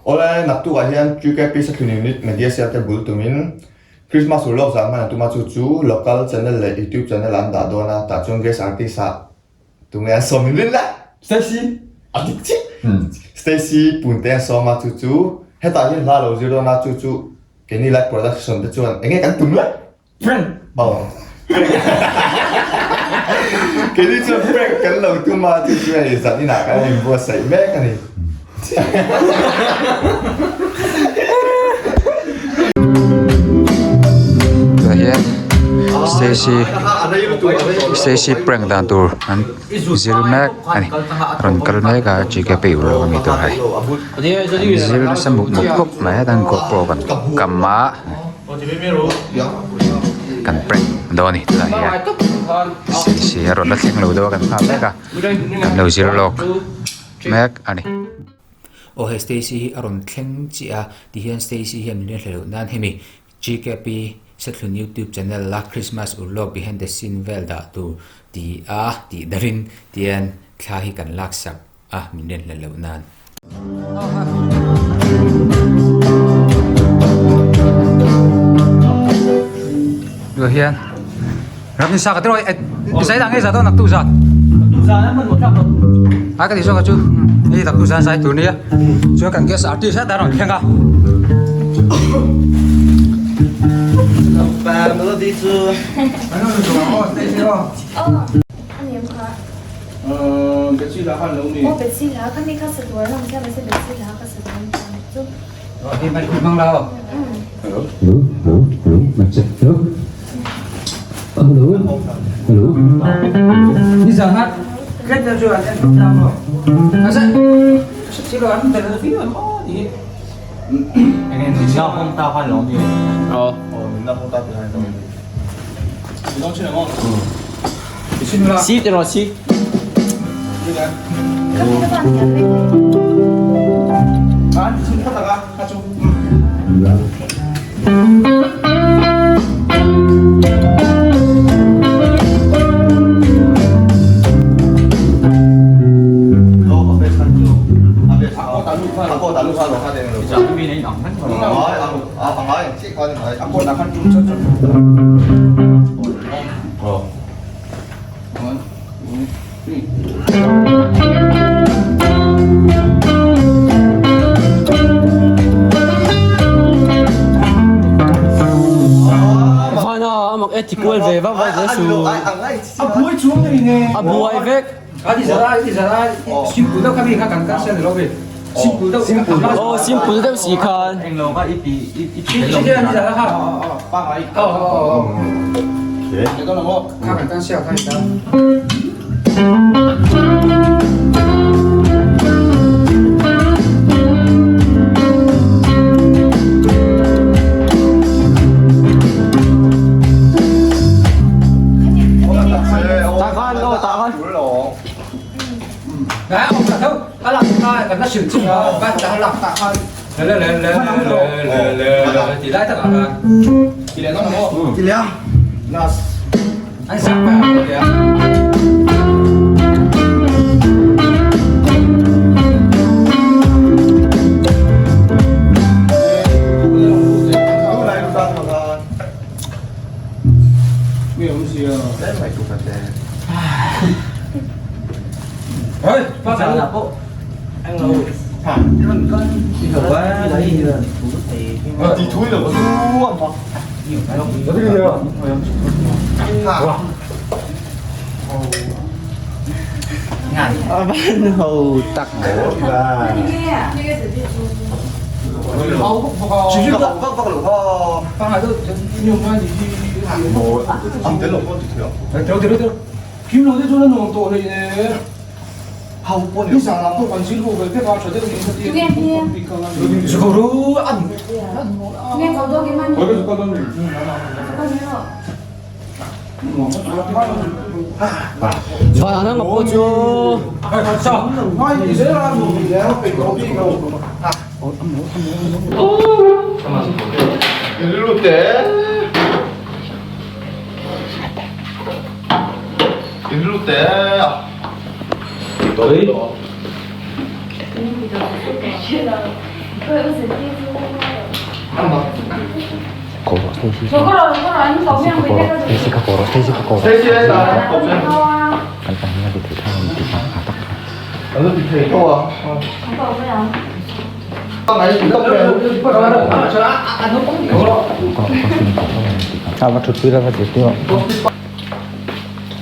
Awle, naktukah hian GKP Sathlun Unit Media Cell te bul tumin Christmas ur lawk zan hman an tum a, chu chu local channel leh YouTube channel ah an dah dawn a, tah chuan guest artist ah tunge an sawm in rin la? Stacy! A dik chiah! Stacy Punte an sawm a, chu chu hetah hian hla a lo zir dawn a, chu chu keini live production te chuan enge kan tum la? Prank! Aw. Keini chuan prank kan lo tum a, chu chu hei zan inah kan inbuatsaih mek a ni. Tah hian Stacy Stacy prank dan tur an zir mek a ni. Rawn kal mek a GKP ur a mi tur hei. An zir nasa muk muk khawp mai a, tan GoPro kan kam a. Kan prank dawn a ni tunah hian Stacy a rawn la thleng lo deuh a kan nghak mek a kan lo zir lawk mek a ni. Aw hei Stacy hi a rawn thleng chiah a tihian Stacy hian min rinhlelh loh nan hemi GKP Sethlun YouTube channel la Christmas urlawk behind the scene vel dah tur ti a tih darin tihian thla hi kan laksak a min rinhlelh loh nan. Tûnah hian ram ni sa ka tiraw zai dah nge za dawn nak tu zan a ka ti zawk a chu hei tak tu zan zai tur nia chuan kan guest artist hetah a rawn thleng a.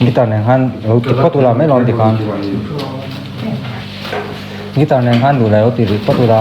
Guitar nen khan lo ti phawt ula mai lawm tikhan guitar nen khan duh leh lo ti rih phawt ula.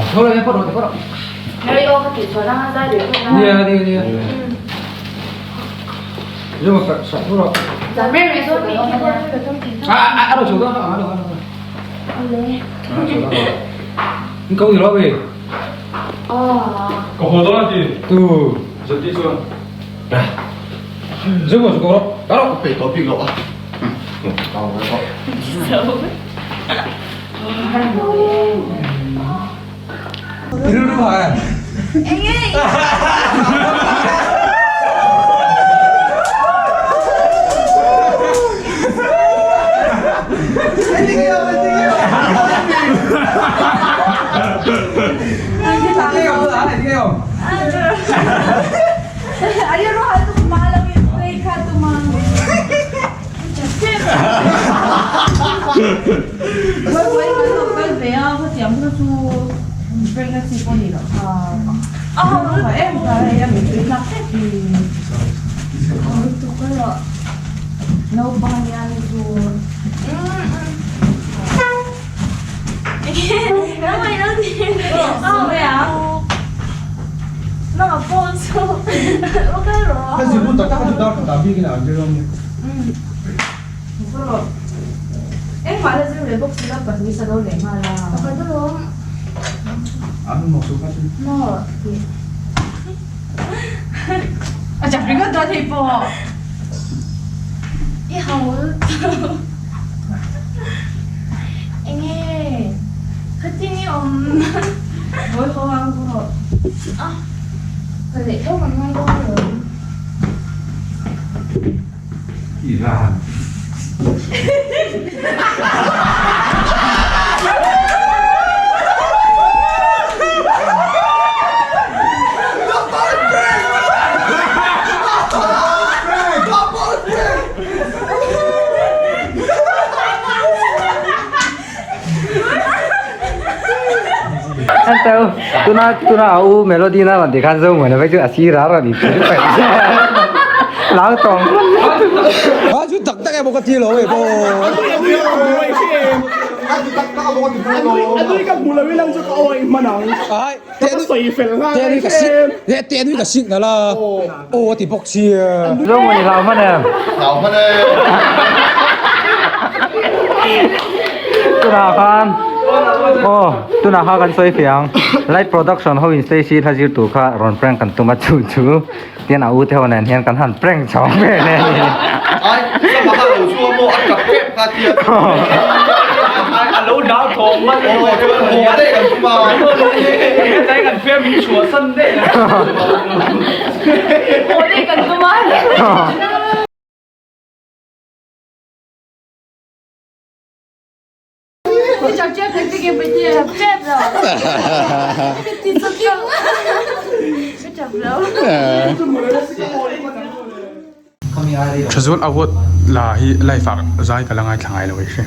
Tuna tuna a u melody na rawn ti khan zo muan a vek chu a sir a rawn in thil paih lau tawng. A chu tak tak emaw ka ti lo e pawh. Ai te nui ka sik te nui ka sik nala aw a ti bawk sia. Zo muan i hlau hman em? Hlau hman e. Tunah khan aw tunah kha kan sawi fiah ang light production ho in Stacy thla zir tur kha rawn prank kan tum a chu chu tian a u te ho nen hian kan han prank chho vel e ni. Ai sama kha lo chu a maw a tap tep kha tia a lo dah thawm man aw chuan haw daih kan tum a tlai kan fiam in chhuah san daih haw daih kan tum a. Thazual award la hi live ah zai ka la ngaithla ngai lo e hre.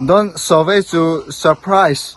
Don Sawei chu surprise.